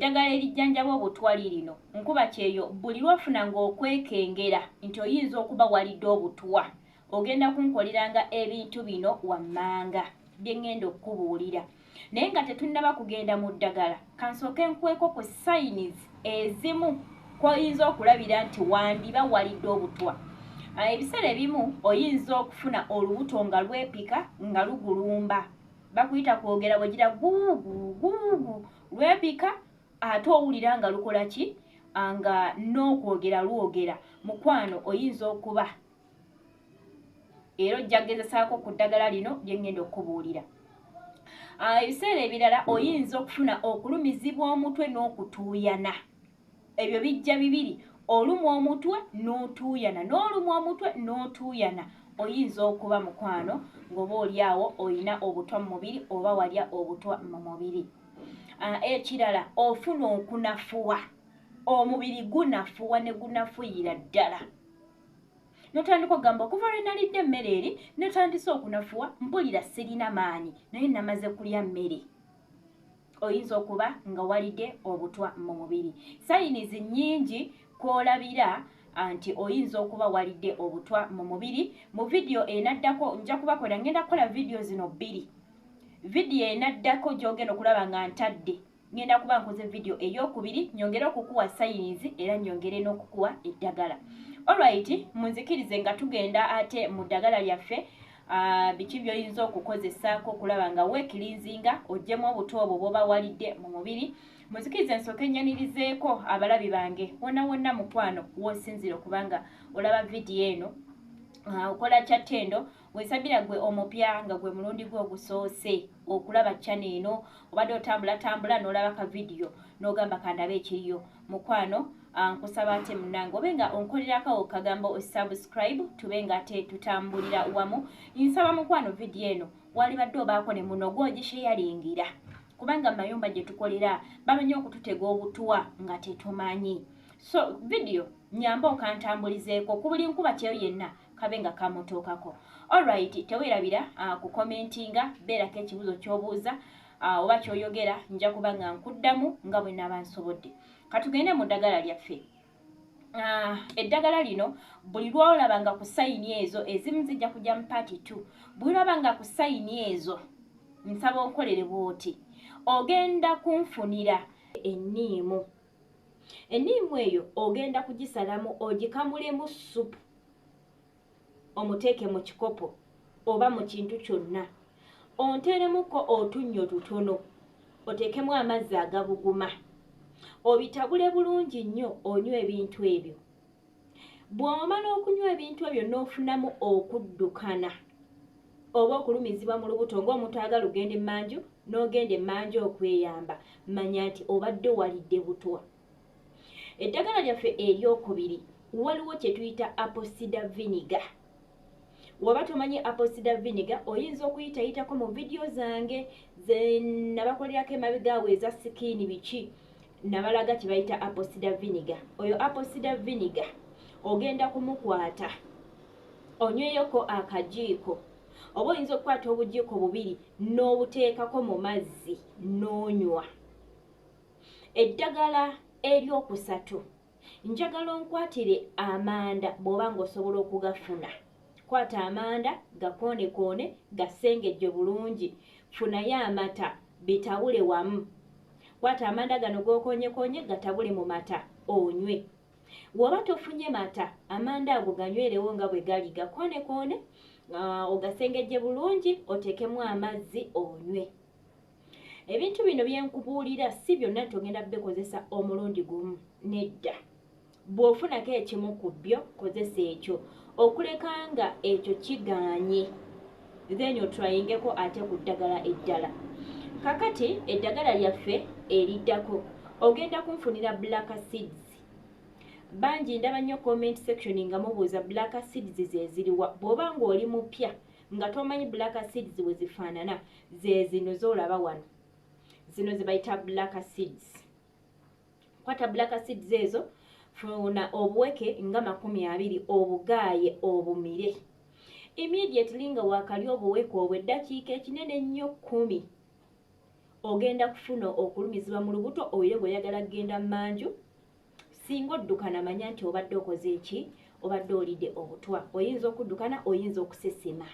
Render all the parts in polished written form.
Eddagala erijjanjaba obutwa lirino. Nkuba kyeyo buli lw'ofuna ng'okwekengera nti oyinza okuba walidde obutwa, ogenda kunkoleranga ebintu bino wammanga bye ŋŋenda okukubuulira. Naye nga tetunnaba kugenda mu ddagala, kansooke nkuweeko ku signs ezimu kw'oyinza okulabira nti wandiba walidde obutwa. Ebiseera ebimu oyinza okufuna olubuto nga lwepika nga lugulumba, bakuyita kwogera bwe gira guugu guugu, lwepika ate owulira nga lukola ki, nga n'okwogera lwogera. Mukwano, oyinza okuba era ojja kugezesaako ku ddagala lino lye ŋŋenda okukubuulira. Ebiseera ebirala oyinza okufuna okulumizibwa omutwe n'okutuuyana. Ebyo bijja bibiri, olumwa omutwe n'otuuyana n'olumwa omutwe n'otuuyana. Oyinza okuba mukwano ng'oba oli awo oyina obutwa mu mubiri oba walya obutwa mu mubiri. Ekirala ofuna okunafuwa, omubiri gunafuwa ne gunafuyira ddala, notandika okugamba okuva lwe nalidde emmere eri netandise okunafuwa, mpulira sirina maanyi naye namaze kulya mmere. Oyinza okuba nga walidde obutwa mu mubiri. Signs nnyingi kw'olabira nti oyinza okuba walidde obutwa mu mubiri. Mu vidiyo enaddako nja kubakolera, ngenda kukola vidiyo zino bbiri. Vidiyo enaddako gy'ogenda okulaba nga ntadde, ngenda kuba nkoze vidiyo eyokubiri, nyongere okukuwa signs era nyongere n'okukuwa eddagala. Alright, munzikirize nga tugenda ate mu ddagala lyaffe. Biki by'oyinza okukozesaako okulaba nga weecleansinga oggyemu obutwa obwo bw'oba walidde mu mubiri? Munzikirize nsooke nnyanirizeeko abalabi bange wonna wonna mukwano w'osinziira okubanga olaba vidiyo eno. Okola kya ttendo wesabira gwe omupya nga gwe mulundi gwe ogusoose okulaba channel eno, obadde otambulatambula n'olaba ka vidiyo n'ogamba kandabe ekiriyo. Mukwano, nkusaba ate munnange obe nga onkolerako kagambo subscribe, tube nga ate tutambulira wamu. Nsaba mukwano vidiyo eno walibadde obaako ne muno gw'ogisharingira, kubanga mu mayumba gye tukolera bamanyi okututega obutwa nga tetumanyi. So vidiyo nyamba okantambulizeeko ku buli nkuba kyeyo yenna kabe nga kamutuukako. Alright, teweerabira kucommentinga, beerako ekibuuzo ky'obuuza oba ky'oyogera, nja kuba nga nkuddamu nga bwe naaba nsobodde. Katugende mu ddagala lyaffe. Eddagala lino buli lw'olaba nga ku sign ezo ezimu zijja kujja mu part 2. Buli lwolaba nga ku sign ezo, nsaba onkolere bw'oti: ogenda kunfunira enniimu. Enniimu eyo ogenda kugisalamu ogikamulemu supu, omuteeke mu kikopo oba mu kintu kyonna, onteeremuko otunnyo tutono, oteekemu amazzi agabuguma, obitabule bulungi nnyo, onywe ebintu ebyo. Bw'omala okunywa ebintu ebyo n'ofunamu okuddukana oba okulumizibwa mu lubuto ng'omuntu ayagala okugenda emmanju n'ogenda emmanju okweyamba, manya nti obadde walidde butwa. Eddagala lyaffe eryokubiri, waliwo kye tuyita apple cider vinegar. Waba tomanyi apple cider vinegar, oyinza okuyitayitako mu vidiyo zange ze nabakolerako emabega awo eza skin biki, nabalaga kye bayita apple cider vinegar. Oyo apple cider vinegar ogenda kumukwata onyweyoko akajiiko, oba oyinza okukwata obujiiko bubiri n'obuteekako mu mazzi n'onywa. Eddagala eryokusatu, njagala onkwatire amanda bw'oba ng'osobola okugafuna. Kwata amanda gakoonekoone, gasengejje bulungi, funayo amata, bitabule wamu. Kwata amanda gano g'okoonyekoonye, gatabule mu mata onywe. Bw'oba tofunye mata, amanda ago ganywerewo nga bwe gali, gakoonekoone, ogasengejje bulungi, oteekemu amazzi onywe. Ebintu bino bye nkubuulira si byonna nti ogenda bikozesa omulundi gumu, nedda. Bw'ofunako ekimu ku byo, kozesa ekyo. Okuleka nga ekyo kigaanye, then otryingeko ate ku ddagala eddala. Kakati eddagala lyaffe eriddako, ogenda kunfunira black seeds. Bangi ndaba nnyo comment section nga mubuuza black seeds ze ziriwa. Bw'oba ng'oli mupya nga tomanyi black seeds bwe zifaanana, ze zino z'olaba wano, zino ze bayita black seeds. Kwata black seeds ezo, funa obuweke nga 20, obugaaye obumire immediately nga wakalya obuweke obwo. Eddakiika ekinene ennyo 10 Ogenda kufuna okulumizibwa mu lubuto, owire ng'oyagala kugenda mmanju. Singa oddukana, manya nti obadde okoze eki? Obadde olidde obutwa. Oyinza okuddukana, oyinza okusesema.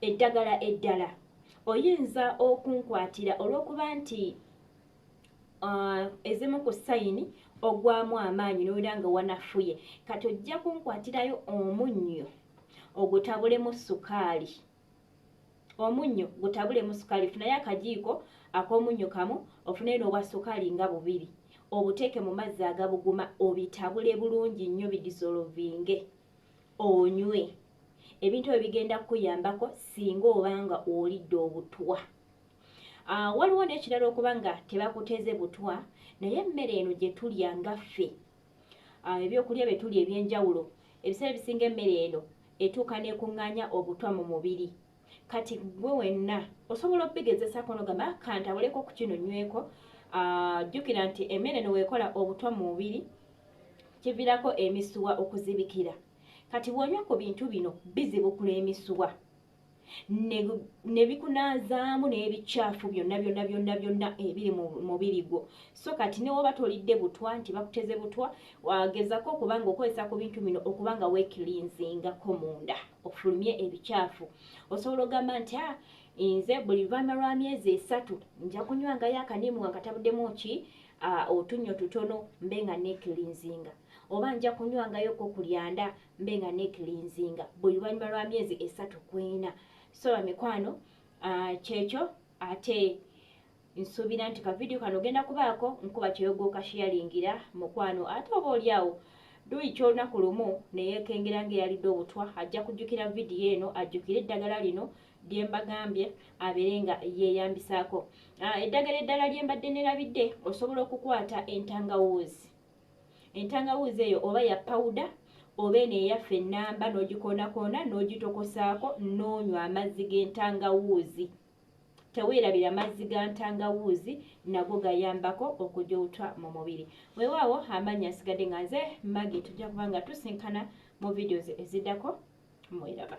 Eddagala eddala oyinza okunkwatira, olw'okuba nti ezimu ku sign ogwamu amaanyi nowera nga wanafuye, kati ojja kunkwatirayo omunnyo ogutabulemu sukaali. Omunnyo gutabulemu sukaali, funayo akajiiko ak'omunnyo kamu, ofuneyo n'obwa sukaali nga bubiri, obuteeke mu mazzi agabuguma, obitabule bulungi nnyo, bidissolvinge, onywe. Ebintu ebyo bigenda kukuyambako singa obanga olidde obutwa. Waliwo n'ekirala, okuba nga tebakuteze butwa, naye emmere eno gye tulya nga ffe, ebyokulya bye tulya ebyenjawulo, ebiseera ebisinga emmere eno etuuka n'ekuŋŋaanya obutwa mu mubiri. Kati gwe wenna osobola obigezesaako nogamba, "Kantabuleko ku kino nyweko." Jjukira nti emmere eno weekola obutwa mu mubiri, kiviirako emisuwa okuzibikira. Kati bw'onywa ku bintu bino, bizibukula emisuwa ne bikunaazaamu n'ebikyafu byonna byonna byonna byonna ebiri mu mubiri gwo. So kati ne woba tolidde butwa nti bakuteze butwa, wagezako okuba nga okozesa ku bintu bino okuba nga weecleansingako munda, ofulumye ebikyafu. Osobola ogamba nti, "A, nze buli luvannyuma lwa myezi 3 nja kunywangayo akaniimu nga katabuddemu ki otunnyo tutono, mbe nga neecleansinga," oba nja kunywangayoko ku lyanda, mbe nga neecleansinga buli luvannyuma lwa myezi 3 kwena. So bamikwano, kyekyo. Ate nsuubira nti ka vidiyo kano ogenda kubaako nkuba kyeyoga okasharingira mukwano, ate oba oliawo duyi kyolunaku lumu neyeekengera ngaeyalidde obutwa, ajja kujjukira vidiyo eno, ajjukire eddagala lino lye mbagambye, abeere nga yeeyambisaako. Eddagala eddala lye mbadde nerabidde, osobola okukwata entangawuuzi. Entangawuuzi eyo oba ya pawuda oba eno eyaffe ennamba, n'ogikoonakoona n'ogitokosaako n'onywa amazzi g'entangawuuzi. Teweerabira mazzi ga ntangawuuzi, nago gayambako okujja obutwa mu mubiri. Weewaawo, amannya nsigadde nga nze Magi. Tujja kuba nga tusinkana mu videos eziddako. Mweraba.